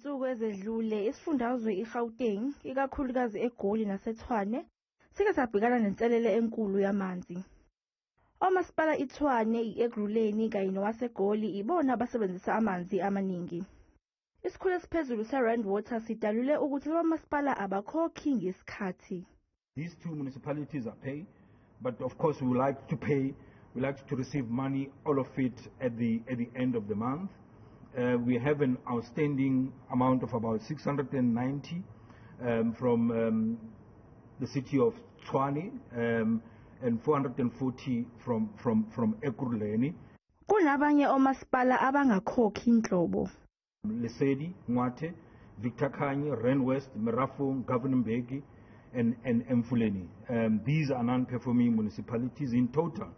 Kulezinsuku ezedlule isifundazwe iGauteng, ikakhulukazi eGoli naseTshwane, sike sabhekana nenselele enkulu yamanzi. Omasipala iTshwane, i-Ekurhuleni kanye nowaseGoli ibona abasebenzisa amanzi amaningi. Isikhulu esiphezulu se-Rand Water sidalule ukuthi laba masipala abakhokhi ngesikhathi. These two municipalities are paying, but of course we would like to pay, we like to receive money, all of it at the end of the month. We have an outstanding amount of about 690 from the city of Tshwane and 440 from Ekurhuleni. Kunabanye omasipala abangakhokhi inhlobo. Lesedi, Ngwathe, Victor Khanye, Rand West, Merafong, Govan Mbeki, and Emfuleni. These are non-performing municipalities. In total,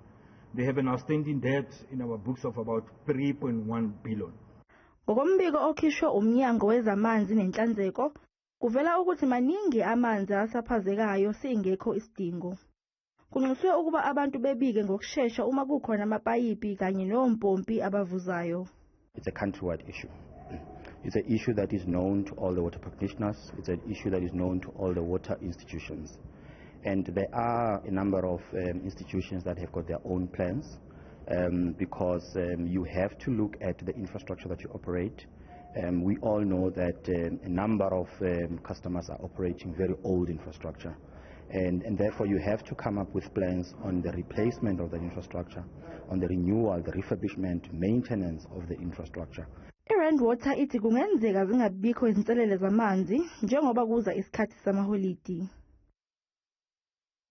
they have an outstanding debt in our books of about 3.1 billion. Ngokombiko okhishwe umnyango wezamanzi nenhlanzeko, kuvela ukuthi maningi amanzi asaphazekayo singekho isidingo. Kunxuswe ukuba abantu bebike ngokushesha uma kukhona amapayipi kanye nompompi abavuzayo. It's a countrywide issue. It's an issue that is known to all the water practitioners. It's an issue that is known to all the water institutions. And there are a number of institutions that have got their own plans because you have to look at the infrastructure that you operate. We all know that a number of customers are operating very old infrastructure. And therefore you have to come up with plans on the replacement of that infrastructure, on the renewal, the refurbishment, maintenance of the infrastructure. I-Rand Water ithi kungenzeka zingabikho izinselele zamanzi njengoba kuza isikhathi samaholidi.